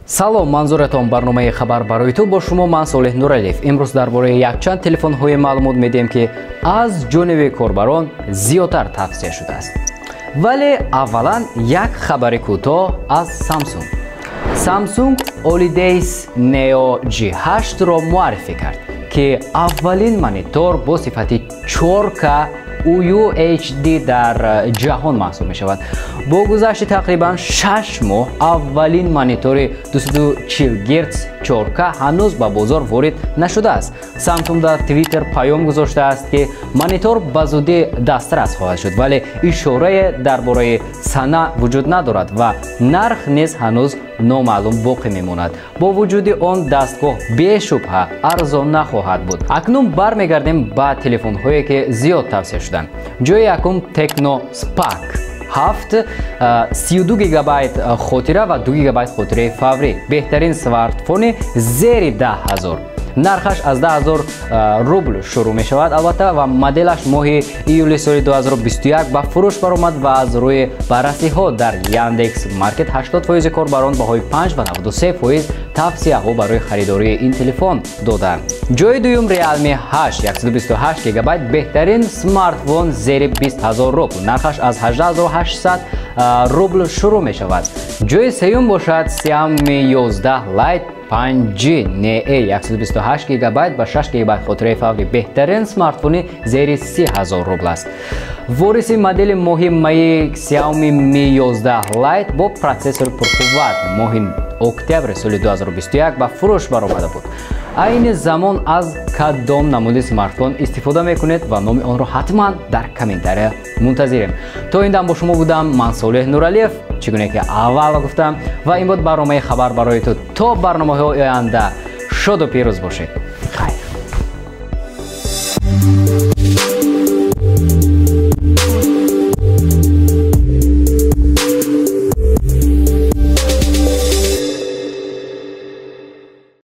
Салом, манзуратон барномаи «Хабар барои ту», бо шумо ман, Солеҳ Нуралиев. Имрӯз дар бораи якчанд телефонҳое маълумот медиҳем, ки аз ҷониби корбарон зиёдтар тавсия шудааст. Вале аввалан як хабари кӯтоҳ аз Samsung. Samsung Holidays Neo G8-ро муаррифӣ кард, ки аввалин монитор бо сифати 4K UHD дар ҷаҳон маҳсуб мешавад. Бо гузашти тақрибан 6 моҳ аввалин монитори 240 Гц 4K ҳанӯз ба бозор ворид нашудааст. Samsung дар Twitter паём гузоштааст, ки монитор ба зудӣ дастрас хоҳад шуд, вале ишорае дар бораи сана вуҷуд надорад ва нарх низ ҳанӯз номаълум боқӣ мемонад. Бо вуҷуди он, дастгоҳ бешубҳа арзон нахоҳад буд. Акнун бармегардем ба телефонҳое, ки зиёд тавсия шуданд. Ҷои якум Tecno Spark 7, 32 гигабайт хотира ва 2 гигабайт хотираи фаврӣ, беҳтарин смартфони зери 10 000. Нархаш аз 10 000 рубл шурӯъ мешавад, албатта, ва моделаш моҳи июли соли 2021 ба фурӯш баромад ва аз рӯи баррасиҳо дар Яндекс Маркет 80 фоизи корбарон баҳои 5 ва 93 фоиз тавсияҳо барои харидории ин телефон доданд. Ҷои дуюм Realme 8, 128 гигабайт, беҳтарин смартфон зери 20 000 рубл, нархаш аз 18 800 рубл шурӯъ мешавад. Ҷои сеюм бошад Xiaomi 11 Lite 5G NE, 128 гигабайт ва 6 гигабайт хотираи фаврӣ, беҳтарин смартфони зери 30 000 рубл аст. Вориси модели моҳи майи Xiaomi Mi 11 Lite бо протсессори пурқувват моҳи октябри соли 2021 ба фурӯш баромада буд. Айни замон аз кадом намуди смартфон истифода мекунед ва номи онро ҳатман дар комментария мунтазирем. То ин дам бо шумо будам ман, Солеҳ Нуралиев, чӣ гуне ки аввал гуфтам, ва ин буд барномаи «Хабар барои ту». То барномаҳои оянда шоду пирӯз бошед. Хайр.